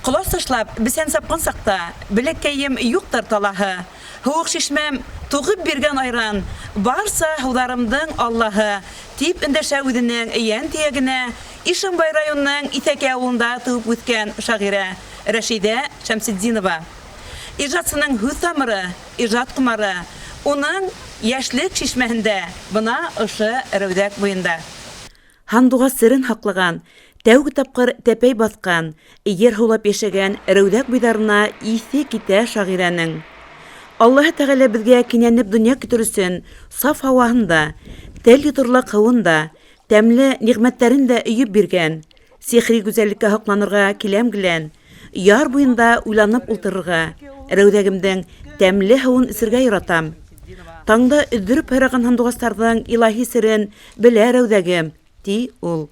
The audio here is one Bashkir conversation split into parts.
Ҡолас ташлап, бесән сапҡан саҡта, Беләккәйем юҡтыр талаһы. Һыуыҡ шишмәм, туғып биргән айран, Барса һыуҙарымдың Аллаһы, дип өндәшә үҙенең йән төйәгенә Ишембай районының Иҫәкә авылында тыуып үҫкән шағирә Рәшидә Шәмсетдинова. Ижадсының һүҙ тамыры, ижад ҡомары, уның йәшлек шишмәһендә, бына ошо Рәүҙәк буйында. Һандуғас серен һаҡлаған, тәүге тапҡыр тәпәй баҫҡан, ер һулап йәшәгән Рәүҙәк буйҙарына иҫе китә шағирәнең. Аллаһы Тәғәлә беҙгә кинәнеп донъя көтөр өсөн саф һауаһын да, тел йоторлоҡ һыуын да, тәмле ниғмәттәрен дә өйөп биргән. Сихри гүзәллеккә һоҡланырға киләм гелән, яр буенда уйланып ултырырға, Рәүҙәгемдең тәмле һыуын эсергә яратам. Таңда өҙҙөрөп һайраған һандуғастарҙың илаһи серен белә Рәүҙәгем, ти ул.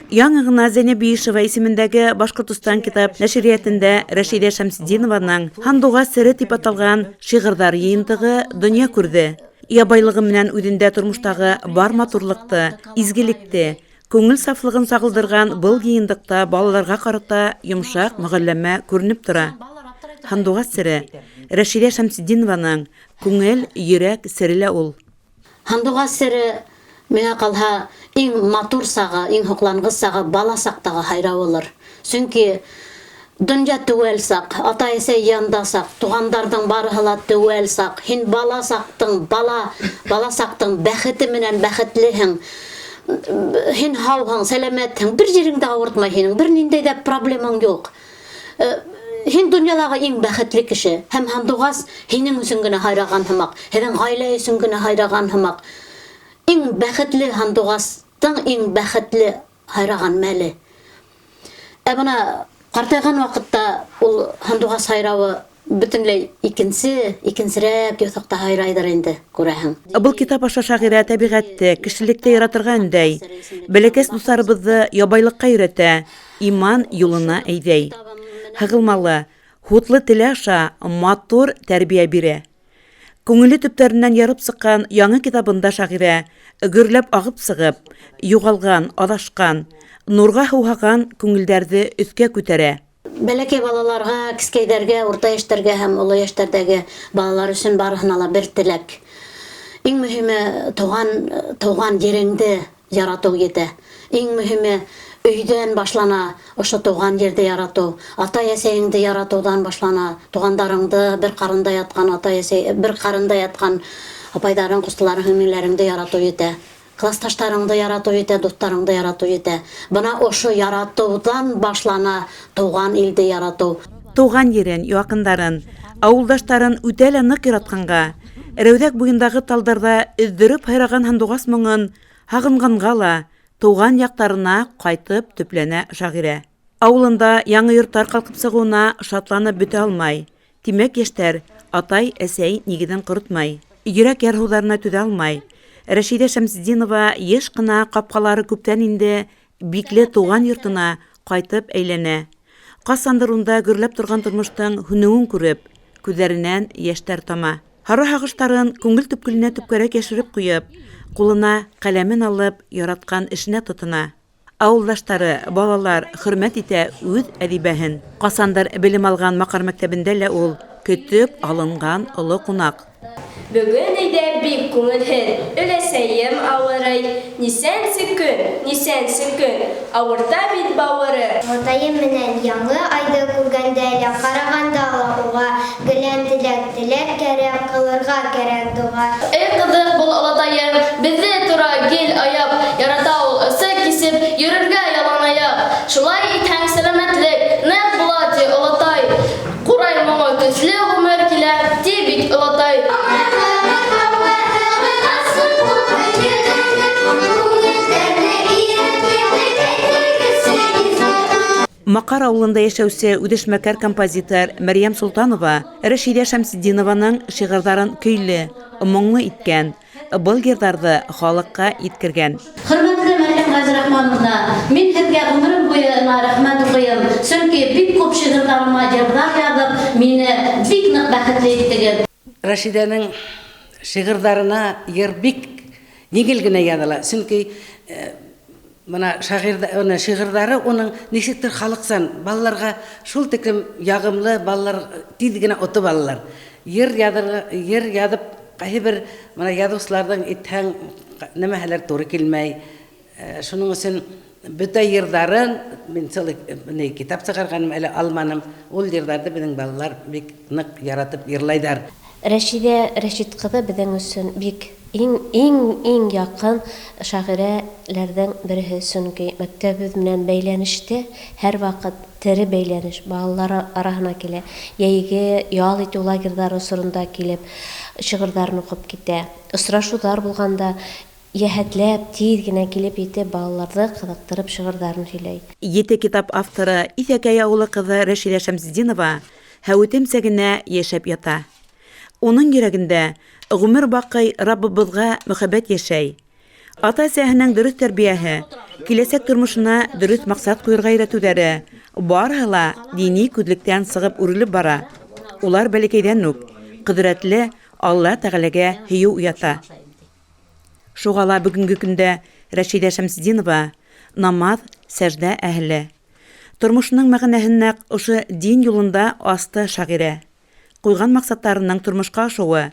Яңы гына Зәйнәб Биишева исемендәге Башкортостан китап нәшриятендә Рәшидә Шәмсетдинованың Һандуғас сере дип аталган шигырьләр йыйынтыгы дөнья күрде. Ябайлыгы менән үзендә тормыштагы бар матурлыкты, изгелекте, күңел сафлыгын сагылдырган был йыйынтыкта балаларга карата йомшак мөгалләмә күренеп тора. Һандуғас сере, Рәшидә Шәмсетдинованың күңел, йөрәк сере лә ул. Һандуғас сере, миңә ҡалһа, иң матур сағы, иң һоҡланғыс сағы бала саҡтағы һайрауылыр. Сөнки донъя теүәл саҡ, атай-әсәй янда саҡ, туғандарҙың барыһы ла теүәл саҡ. Һин бала саҡтың, бала, бала саҡтың бәхете менән бәхетлеһең. Һин һауһың, сәләмәтһең, бер ерең дә ауыртмай һинең, бер ниндәй ҙә проблемаң юҡ. Һин донъялағы иң бәхетле кеше, һәм һандуғас һинең өсөн генә һайраған һымаҡ, һеҙҙең ғаилә өсөн генә һайраған һымаҡ. Иң бәхетле һандуғастың иң бәхетле һайраған мәле. Ә бына ҡартайған ваҡытта ул һандуғас һайрауы бөтөнләй икенсе, икенсерәк юҫыҡта һайрайҙыр инде, күрәһең. Был китап аша шағирә тәбиғәтте, кешелекте яратырға өндәй, бәләкәс дуҫтарыбыҙҙы ябайлыҡҡа өйрәтә, иман юлына әйҙәй. Һығылмалы, һутлы теле аша матур тәрбиә бирә. Күңеле төптәреннән ярып сыҡҡан яңы китабында шағирә гөрләп ағып сығып, юғалған, аҙашҡан, нурға һыуһаған күңелдәрҙе өҫкә күтәрә. Бәләкәй балаларға, кескәйҙәргә, урта йәштәргә һәм оло йәштәрҙәге балалар өсөн барыһына ла бер теләк. Иң мөһиме туған, туған ереңде яратыу етә. Иң мөһиме өйҙән башлана ошо туған ерҙе яратыу. Атай-әсәйеңде яратыуҙан башлана. Туғандарыңды, бер ҡарында ятҡан атай-әсәй, бер ҡарында ятҡан апайҙарың, ҡустыларың, һеңлеләреңде яратыу етә. Класташтарыңды яратыу етә, дуҫтарыңды яратыу етә. Бына ошо яратыуҙан башлана туған илде яратыу. Туған ерен, яҡындарын, ауылдаштарын үтә лә ныҡ яратҡанға, Рәүҙәк буйындағы талдарҙа өҙҙөрөп һайраған һандуғас моңон һағынғанға ла тыуған яҡтарына ҡайтып төпләнә шағирә. Ауылында яңы йорттар ҡалҡып сығыуына шатланып бөтә алмай. Тимәк, йәштәр атай-әсәй нигеҙен ҡоротмай. Йөрәк ярһыуҙарына түҙә алмай. Рәшиҙә Шәмсетдинова йыш ҡына ҡапҡалары күптән инде бикле тыуған йортона ҡайтып әйләнә. Ҡасандыр унда гөрләп торған тормоштоң һүнеүен күреп, күҙҙәренән йәштәр тама. Һары һағыштарын күңел төпкөлөнә төпкәрәк йәшереп ҡуйып, ҡулына ҡәләмен алып, яратҡан эшенә тотона. Ауылдаштары, балалар хөрмәт итә үҙ әҙибәһен. Ҡасандыр белем алған Маҡар мәктәбендә лә ул көтөп алынған оло ҡунаҡ. Бөгөн өйҙә бик күңелһеҙ, өләсәйем ауырый. Нисәнсе көн, нисәнсе көн, ауырта бит бауыры. Атайым менән яңы айҙы күргәндә лә, ҡарағанда ла уға гелән теләк теләр кәрәк, ҡылырға кәрәк доға. Эй ҡыҙыҡ был олатайым, беҙҙе тора гел аяп, ярата ул ысык кисеп, йөрөргә ялан аяҡ. Шулай итһәң, сәләмәтлек ныҡ була, ти олатай. Ҡурай моңо төҫлө ғүмер килә, ти бит олатай. Маҡар ауылында йәшәүсе үҙешмәкәр композитор Мәрйәм Солтанова Рәшиҙә Шәмсетдинованың шиғырҙарын көйлө, моңло иткән, был йырҙарҙы халыҡҡа еткергән. Хөрмәтле Мәрйәм Ғәзрахмановна, мин һеҙгә ғүмерем буйына рәхмәт уҡыйым, сөнки бик күп шиғырҙарыма йырҙар яҙып, мине бик ныҡ бәхетле иттегеҙ. Рәшиҙәнең шиғырҙарына йыр бик Еңел генә яҙыла, сөнки бына шағирҙа, шиғырҙары уның нисектер халыҡсан, балаларға шул тиклем яғымлы, балалар тиҙ генә отоп алалар. Йыр яҙырға, йыр яҙып, ҡайһы бер бына яҙыусыларҙың итһәң, нәмәһеләр тура килмәй. Шуның өсөн бөтә йырҙарын мин целый ни китап сығарғаным әле алманым. Ул йырҙарҙы беҙҙең балалар бик ныҡ яратып йырлайҙар. Рәшиҙә Рәшит ҡыҙы беҙҙең өсөн бик иң иң иң яҡын шағирәләрҙең береһе, сөнки мәктәбебеҙ менән бәйләнештә һәр ваҡыт тере бәйләнеш, балалар араһына килә, йәйге ял итеү лагерҙары осоронда килеп шиғырҙарын уҡып китә. Осрашыуҙар булғанда йәһәтләп тиҙ генә килеп етеп балаларҙы ҡыҙыҡтырып шиғырҙарын һөйләй. Ете китап авторы Иҫәкәй ауылы ҡыҙы Рәшиҙә Шәмсетдинова һәүетемсә генә йәшәп ята. Уның йөрәгендә ғүмер баҡый Раббыбыҙға мөхәббәт йәшәй. Ата-әсәһенең дөрөҫ тәрбиәһе, киләсәк тормошона дөрөҫ маҡсат ҡуйырға өйрәтеүҙәре барыһы ла дини күҙлектән сығып үрелеп бара. Улар бәләкәйҙән үк ҡөҙрәтле Алла Тәғәләгә һөйөү уята. Шуға ла бөгөнгө көндә Рәшиҙә Шәмсетдинова намаҙ, сәждә әһеле. Тормошоноң мәғәнәһен нәҡ ошо дин юлында асты шағирә. Ҡуйған маҡсаттарының тормошҡа ашыуы,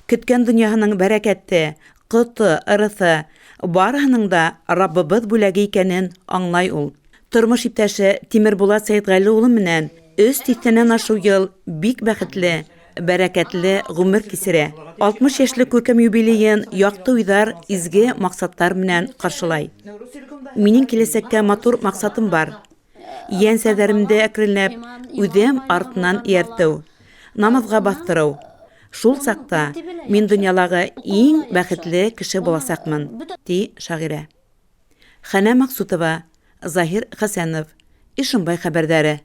көткән донъяһының бәрәкәте, ҡото, ырыҫы барыһының да Раббыбыҙ бүләге икәнен аңлай ул. Тормош иптәше Тимербулат Сәйетғәле улы менән өс тиҫтәнән ашыу йыл бик бәхетле, бәрәкәтле ғүмер кисерә. 60 йәшлек күркәм юбилейын яҡты уйҙар, изге маҡсаттар менән ҡаршылай. Минең киләсәккә матур маҡсатым бар. Йән сәҙәремде әкренләп үҙем артынан эйәртеү, намаҙға баҫтырыу. Шул саҡта мин донъялағы иң бәхетле кеше буласаҡмын, ти шағирә. Хәнә Маҡсутова, Заһир Хәсәнов, Ишембай хәбәрҙәре.